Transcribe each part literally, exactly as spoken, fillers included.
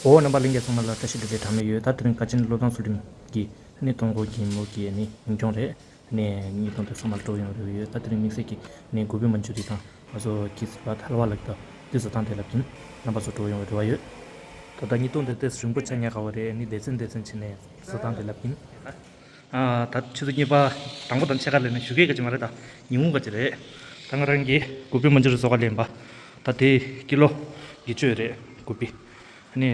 འོ། རྣམ་པ་ལྷན་རྒྱས་ཚང་མ་ལ་བཀྲ་ཤིས་བདེ་ལེགས་གྲངས་མེད་ཡོད། ད་དེ་རིང་དགའ་ཆེན་བློ་བཟང་ཚུལ་ཁྲིམས་ཀྱི་ནི་སྟོན་དགོས་ཀྱི་མོ་གི་ནི་ཉིན་གྱོང་རེད། ནི་ཉིས་སྟོང་དེ་ཚང་མ་ལ་སྤྲོ་ཡོང་རེ་ཡོད། ད་དེ་རིང་དམིགས་བསལ་གྱི་ནི་གུ་པི་མན་ཇུ་རི་དང་ང་ཚོ་གི་ཟི་པ་ཐལ་བ་ལགས་དང་དེ་བཟོ་སྟངས་དེ་ལབ་ཀྱིན་རྣམ་པ་ཚོ་སྤྲོ་ཡོང་རེ་བ་ཡོད། ད་ལྟ་ཉིས་སྟོང་དེ་ཏོག་ཙམ་རིང་པོ་ཆགས་ཉེ་ག་བ་རེད། ནི་སྡེ་ཚན་སྡེ་ཚན་བྱས་ནས་བཟོ་སྟངས་དེ་ལབ་ཀྱིན། ཨ། ད་ཆུ་ཚོད་གཉིས་པ་དང་པོ་དང་ཕྱེད་ཀ་ལས་ནི་ཞོགས་ཀས་ག་ཅི་མ་རེད། ད་ཉིན་གུང་ག་ཅི་རེད། ད་ང་རང་གིས་གུ་པི་མན་ཇུ་རི་བཟོ་ག་ལེན་པ། ད་དེ་ཀི་ལོ་བརྒྱད་ཅུ་རེད་གུ་པི། ཨ་ནི་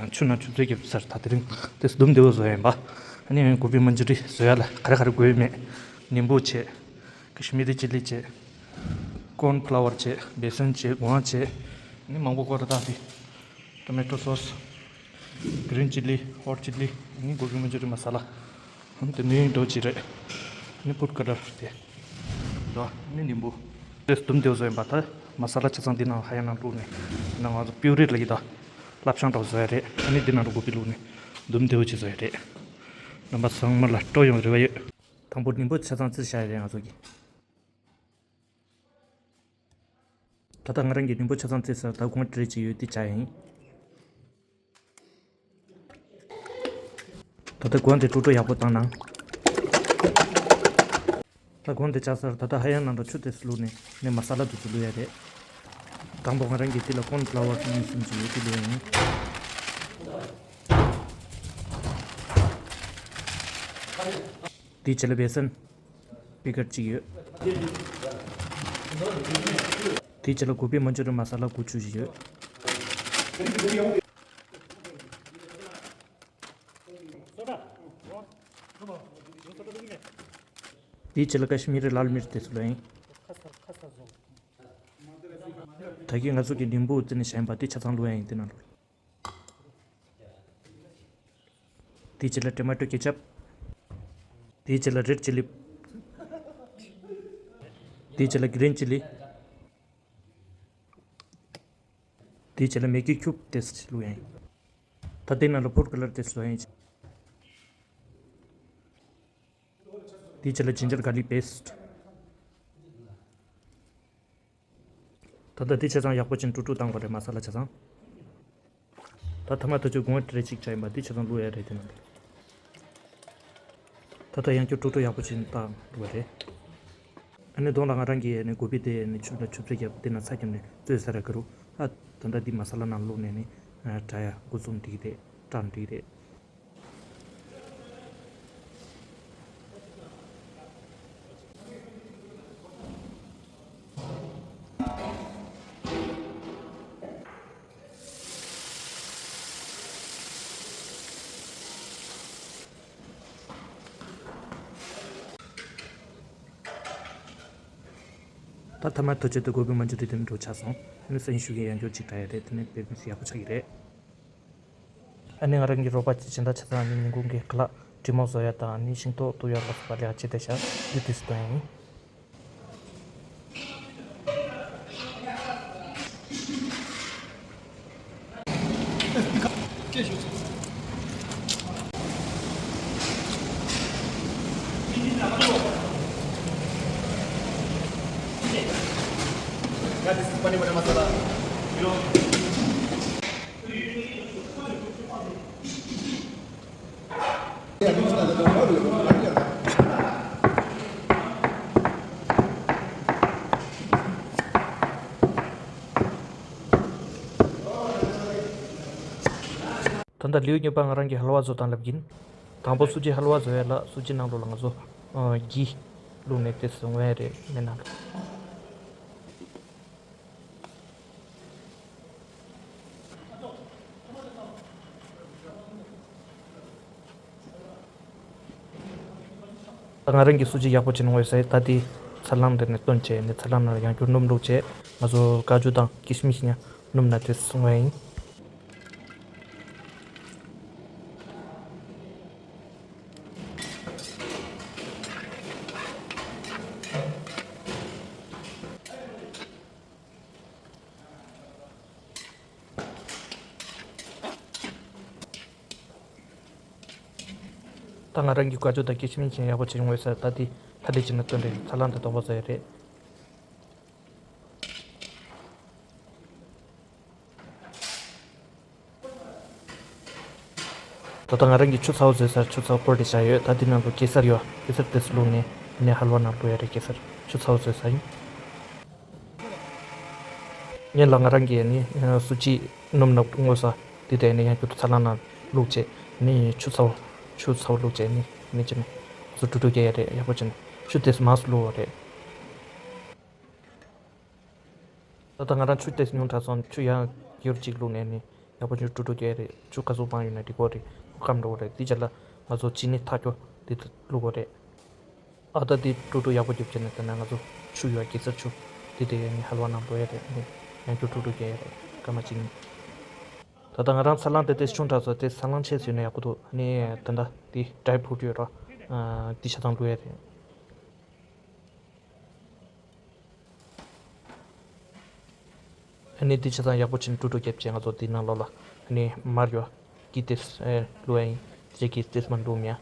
ཆུ་ནང་ཆུ་ཚོད་བརྒྱབ་ཚར། ད་དེ་རིང་དེ་ཟ་དུམ་བདེ་བོ་བཟོ་ཡ་ཡིན་པ། ཨ་ནི་གུ་པི་མན་ཇུ་རི་བཟོ་ཡ་ལ་ག་རེ་ག་རེ་དགོས་མེད། ནིམ་བུ་བྱས། ཀ་ཤི་མི་རི་ཅི་ལི་བྱས། ཀོན་ཕ་ལ་ཝར་བྱས། བེ་སོན་བྱས། གོང་བྱས། ཨ་ནི་མང་པོ་དགོས་རེད། ད་དེ་ཊོ་མེ་ཊོ་སོ་སི། གི་རིན་ཅི་ལི། ཧོཊ་ཅི་ལི། ཨ་ནི་གུ་པི་མན་ཇུ་རི་མ་ས་ལ། ཨ་ནི་དེ་ནི་འགྲོ་ཅི་རེད། ཨ་ནི་ཕུཌ་ཀ་ལར་དེ། ད་ཨ་ནི་ནིམ་བུ། དེ་ཟ་དུམ་བདེ་བོ་བཟོ་ཡིན་པ། ད་མ་ས་ལ་ཆ་ཚང་འདི་ནང་ཧ་ཡང་ནང་བླུགས་ནས། ནང་ང་ཚོ་པིའུ་རི་ལ་ཡི་ད་སླབ་ཤང་འདྲ་བོ་བཟོ་ཡ་རེད། ཨ་ནི་འདི་ནང་དུ་གུ་པི་བླུགས་ནས་དུམ་བདེ་བོ་ཅིག་བཟོ་ཡ་རེད། རྣམ་པ་ཚང་མ་ལ་སྤྲོ་ཡོང་རེ་བ་ཡོད། དང་པོ་ནིམ་བུ་ཆ་ཚང་བཙིར་བཞག་ཡ་རེད་ང་ཚོ་གི། ད་ལྟ་ང་རང་གིས་ནིམ་བུ་ཆ་ཚང་བཙིར་ཚར། ད་གོང་ཊི་རེ་ཅིག་ཡོད་དེ་བྱ་ཡིན། ད་ལྟ་གོང་དེ་ཀྲུག་ཀྲུག་ཡག་པོ་བཏང་ན། ད་གོང་དེ་བྱ་ཚར། ད་ལྟ་ཧ་ཡང་ནང་དུ་ཆུ་དེ་བླུགས་ནས་ནི་མ་ས་ལ་དེ་ཚོ་བླུགས་ཡ་རེད། དང་པོ་ང་རང་གིས་དེ་ལ་ཀོན་ཕ་ལ་ཝར་གཉིས་གསུམ་ཅིག་ཡོད་དེ་བླུགས་ཡ་ཡིན། དེའི་རྗེས་ལ་བེ་སོན་པེ་ཀེཊ་གཅིག་ཡོད། དེའི་རྗེས་ལ་གུ་པི་མན་ཇུ་རི་མ་ས་ལ་དགུ་བཅུ་ཞིག་ཡོད། དེའི་རྗེས་ལ་ཀ་ཤི་མི་རི་ལཱལ་མིར་ཅི་དེ་ཚོ་བླུགས་ཡིན། ད་གིན་ང་ཚོ་གི་ནིམ་བུ་བཙིར་ནས་བཞག་ཡིན་པ་དེ་ཆ་ཚང་བླུགས་ཡ་ཡིན། དེ་ནང་བླུགས། དེའི་རྗེས་ལ་ཊོ་མེ་ཊོ་ཀེ་ཅབ། དེའི་རྗེས་ལ་རེཌ་ཅི་ལི། དེའི་རྗེས་ལ་གི་རིན་ཅི་ལི། དེའི་རྗེས་ལ་མེ་གི་ཁྱུབ་དེ་བླུགས་ཡ་ཡིན། ད་དེ་ནང་ལ་ཕུཌ་ཀ་ལར་དེ་བླུགས་ཡ་ཡིན། དེའི་རྗེས་ལ་ཇིན་ཇར་གར་ལིག་པེ་སི་ཊི། ད་ལྟ་འདི་ཆ་ཚང་ཡག་པོ་ཅིག་དཀྲུག་དཀྲུག་བཏང་བ་རེད། མ་ས་ལ་ཆ་ཚང་། ད་ཐ་མ་ཐག་ཆོད་གོང་ཊི་རེ་གཅིག་བྱ་ཡིན་པ་འདི་ཆ་ཚང་བླུགས་ཡ་རེད། དེ་ནང་དུ་ད་ལྟ་ཡང་བསྐྱར་དཀྲུག་དཀྲུག་ཡག་པོ་ཅིག་བཏང་བ་རེད། ཨ་ནི་གདོང་ལ་ང་རང་གིས་ནི་གུ་པི་དེ་ནི་ཆུ་ལ་ཆུ་ཚོད་བརྒྱབ་དེ་ན་ཚ་བརྒྱབ་ནས་བཙོས་ཟེར་ར་གི་རུ། ཨ་ད་ལྟ་འདི་མ་ས་ལ་ནང་བླུགས་ནས་ནི་ཨ་དྲ་ཡ་འགོ་རྩོམ་འགྲིག་གི་རེད། བཀྲག་འགྲིག་གི་རེད། ད་ཐ་མ་ཐག་ཆོད་དུ་གུ་པི་མན་ཇུ་རི་དེ་འགྲོ་ཆགས་སོང་། ཨ་ནི་སང་ཉིན་ཞུ་གི་ཡང་བསྐྱར་ཅིག་དྲ་ཡ་རེད། དེ་ནི་དཔེ་མི་སྲིད་ཡག་པོ་ཆགས་ཀྱི་རེད། ཨ་ནི་ང་རང་གི་རོགས་པ་ཅིག་སྦྱིན་བདག་ཆ་ཚང་ནི་ཉིན་གུང་གི་ཁ་ལག་དྲི་མ་བཟོ་ཡ་དང་ནི་ཤིང་ཏོག་བཏུ་ཡ་ལ་སོགས་པ་ལས་ཀ་བྱེད་བསྡད་ཤག་འདི་དུས་སུ་དོན་ཡིན། ད་ལྟ་ལེའུ་གཉིས་པ་ང་རང་གིས་ཧལ་ཝ་བཟོ་སྟངས་ལབ་ཀྱིན། དང་པོ་སུ་ཇི་ཧལ་ཝ་བཟོ་ཡ་ལ་སུ་ཇི་ནང་ལོགས་ལ་ང་ཚོ་ཨ་གྷི་བླུགས་ནས་དེ་བཟོ་ཡ་རེད། མེ་ནང་ལ། ད་ང་རང་གིས་སུ་ཇི་ཡག་པོ་བྱས་ནས་བཟོས་ཡིན། ད་དེ་ཚ་གླང་དེ་ནས་བཏོན་བྱས་ནས་ཚ་གླང་ནང་ལ་ཡང་བསྐྱར་སྣུམ་བླུགས་བྱས། ང་ཚོ་ཀ་ཅུ་དང་ཀི་སྨིཤ་ཡང་སྣུམ་ནང་དེ་བཟོས་ཡིན། ད་ང་རང་གིས་ཀ་ཅུ་དང་ཀི་སྨིཤ་ཅིག་ཡག་པོ་བྱས་ཡོང་བས་ད་དེ་ལྷ་འདྲེ་བྱས་ནས་བཏོན་རེད། ཚ་གླང་དེ་དོག་པོ་བཟོ་ཡ་རེད། ད་ལྟ་ང་རང་གིས་ཆུ་ཚ་བོ་བཟོས་ཚར། ཆུ་ཚ་བོ་བསྐོལ་ཏེ་བཞག་ཡོད། ད་འདི་ནང་དུ་གེ་སར་ཡོད། གེ་སར་དེ་ཚོ་བླུགས་ནས་ནས་ཧལ་བ་ནང་བླུགས་ཡ་རེད། གེ་སར་ཆུ་ཚ་བོ་བཟོས་ཚར་ཡིན། ངས་ལ་ང་རང་གིས་ནི་སུ་ཅི་སྣུམ་ནང་བརྔོས་ས་དེ་དེ་ནས་ཡང་བསྐྱར་དུ་ཚ་ལང་ནང་བླུགས་བྱས་ནི་ཆུ་ཚ་བོ་ཆུ་ཚ་བོ་བླུགས་བྱས་ནི་ནི་ཅི་ནི་སུ་དྲུ་དྲུ་རྒྱག་ཡ་རེད། ཡག་པོ་བྱས་ནས་ཆུ་དེ་མང་སུ་བླུགས་པ་རེད། ད་ལྟ་ང་རང་ཆུ་དེ་ཉུང་དྲགས་སོང་། ཆུ་ཡང་ཡུར་གཅིག་བླུགས་ནས་ནི་ཡག་པོ་ཆུ་དྲུ་དྲུ་རྒྱག་རེད། ཆུ་ག་ཚོད་མང་ཡོད་ན་འགྲིག་གོ་རེད། སྐམ་འགྲོ་གོ་རེད། དེ་རྗེས་ལ་ང་ཚོ་ཅི་ནི་ཐག་ཀྱོ་དེ་བླུགས་གོ་རེད། ཨ་ད་དེ་དྲུ་དྲུ་ཡག་པོ་རྒྱབ་བྱས་ནས་ད་ནི་ང་ཚོ་ཆུ་ཡོད་གེ་སར་ཆུ་དེ་དེ་ནི་ཧལ་བ་ནང་བླུགས་ཡ་རེད། ནི་ཡང་ཆུ་དྲུ་དྲུ་རྒྱག་ཡ་རེད། སྐར་མ་གཅིག་ནི། ད་ལྟ་ང་རང་ཚ་ལང་དེ་དེ་ཆུང་དྲགས་སོང་། དེ་ཚ་ལང་ཆེ་ཟེར་ན་ཡག་པོ་འདུག་ནི་ད་ལྟ་དེ་ཌའི་ཕུ་ཊི་ཡོད་ར། དེ་ཆ་ཚང་བླུགས་ཡ་རེད། ཨ་ནི་འདི་ཆ་ཚང་ཡག་པོ་བྱས་ནས་དཀྲུག་དཀྲུག་བརྒྱབ་བྱས། ང་ཚོ་འདི་ནང་ལོགས་ལ་ཨ་ནི་མར་ཡོད་ཀི་ཏེས་བླུགས་ཡ་ཡིན། དེ་ཀི་ཏེས་མར་བླུགས་མེད།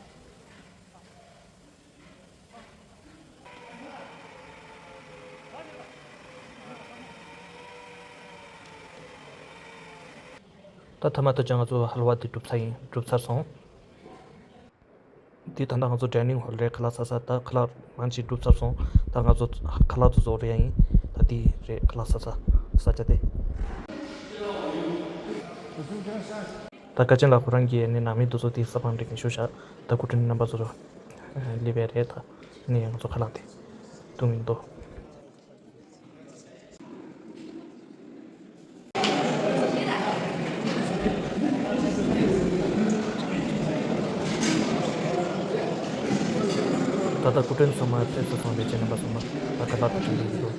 ད་ཐ་མ་ད་ཅང་ང་ཚོ་ཧལ་ཝ་འདི་གྲུབ་ཚར་ཡིན། གྲུབ་ཚར་སོང་། འདི་ད་ལྟ་ང་ཚོ་ཌའི་ནིང་ཧོལ་རེད། ཁ་ལག་ཟ་ས། ད་ཁ་ལག་མང་ཆེ་གྲུབ་ཚར་སོང་། ད་ང་ཚོ་ཁ་ལག་ཏུ་བཟོ་རེ་ཡ་ཡིན། ད་འདི་རེད། ཁ་ལག་ཟ་ས་ཟ་བྱ་དེ། ད་ཀ་ཅན་ལགས་ཁོ་རང་གིས་ནི་ནང་མི་དེ་ཚོ་དེ་ས་བང་སྒྲིག་ནས་བཞུགས་ཤག་ད་སྐུ་མགྲོན་རྣམ་པ་ཚོ་སླེབས་པ་རེད། ད་ནི་ང་ཚོ་ཁ་ལག་དེ་བཏུང་གིན་འདུག་ད་ལྟ་སྐུ་མགྲོན་ཚང་མ་ཕེབས་སོང་། ཚང་མས་ཅན་རྣམ་པ་ཚང་མ་ད་ཁ་ལག་ཏུ་བྱུང་གིན་འདུག